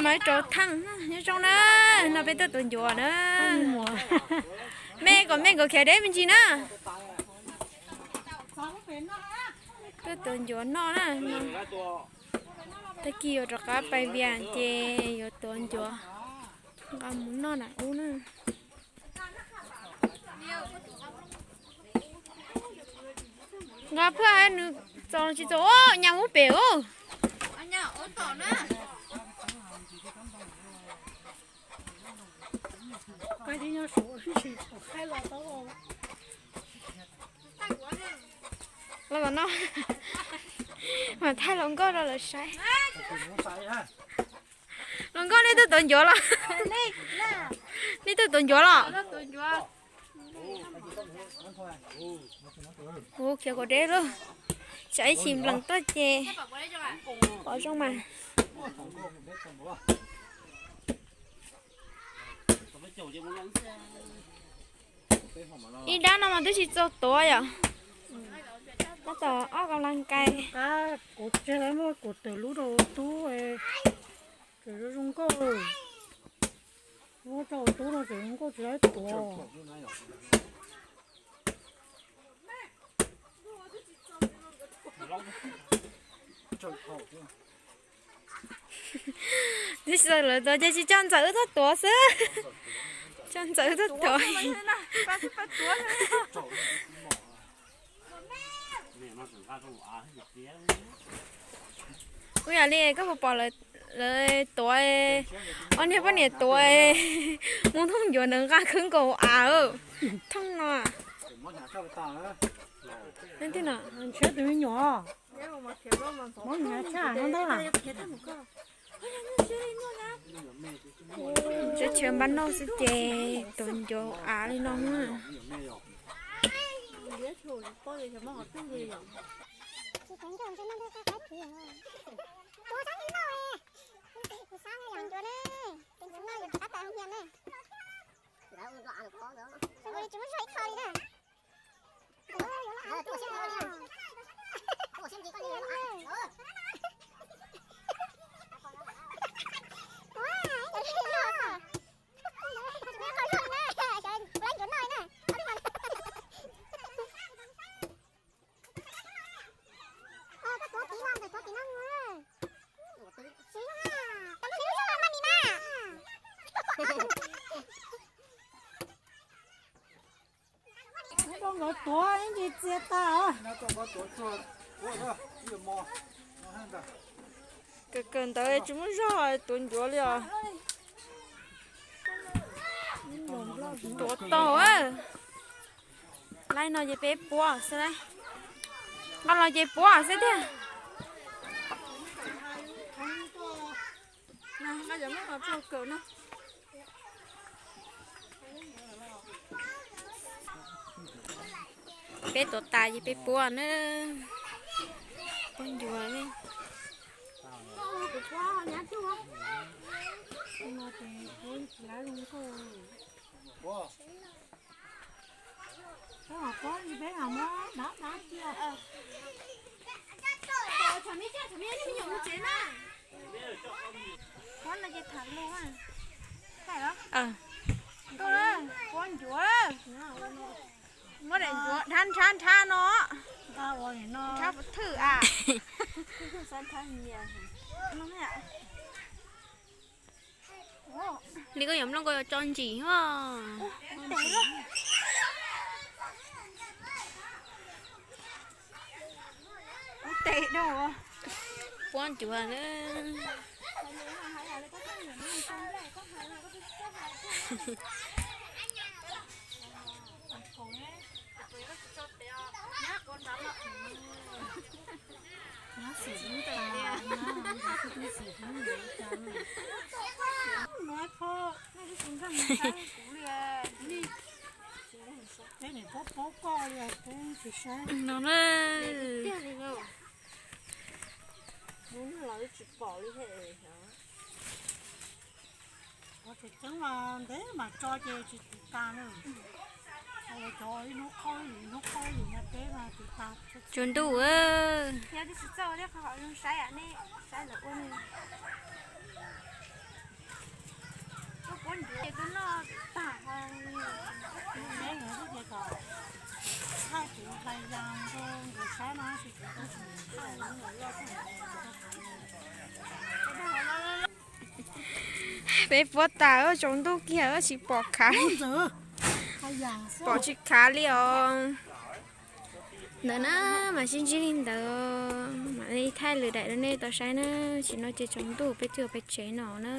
Mas rau thaaj nyob zoo na, no peb tuaj tuav ncuav na. Mej kom mej nkawd khiav deb me ntsis na. Tuaj tuav ncuav noj na. Tag kis yuav rov qab pais vias ces yuav tuav ncuav nqa mus noj nram ub na. Nqa phaj nws txaus tsis txaus, nyas ub pem ub. Los no, mas thaij hluas nkauj rau lawv saib. Hluas nkauj, nej tuaj tuav ncuav los? Nej tuaj tuav ncuav los? Hu khiav kom deb lauj, tsam ib chim nplees tuaj ces pom zoo mas. Ib dab no mas twb tsis txaus tuav yom. Tab tom ob kas las kais. Kuv tseg lawv muab kuv tawm lub rau tub, tseem zoo zoo nkauj. Muab rau tub no tseem zoo nkauj tsis laib tuav. Twb tsis txaus lawv tuav ces tsis tso ntxawm wb tuaj tuav xwb. Tso ntxawm wb tuaj tuav. Kuv yam li koj puas pom lawv tuav, ob niag poj niam tuav mus thooj ncuav ntawd nqa khawb nkaus av thooj no. Ntshiab tus me nyuam, mob hnyav tshaj no ntag. Teb chaws npab noj xwb ces tuav ncuav av li no na. Rau nkawd tuav ib ntsis txias tas. Kawm kawm ntawd tsis muaj zog tuav ncuav li os. Tuav tau. Laib no ces peb puab xwb, nqa los ces puab xwb tiag. Peb tuav tas ces peb puab na. Puab ncuav li. Puab ncuav, muab daim ncuav nrhab nrhab nrhab no, nrhab puas thwj a. Li koj yuav nplooj koj yuav tso ntsim os. Puab ncuav na. No na. Tseem tseeb mas ntev mas tso ces tsis tas na. Tsaus ntuj. Peb puab tas, tsaus ntuj kiag tsis pom khav, pom tsis khav li os. Ntawd na, mas sib ntsib li ntawd, mam li thaij lwm daim rau nej tau saib na. Tam sim no ces tsaus ntuj peb twb yuav peb tsev no na.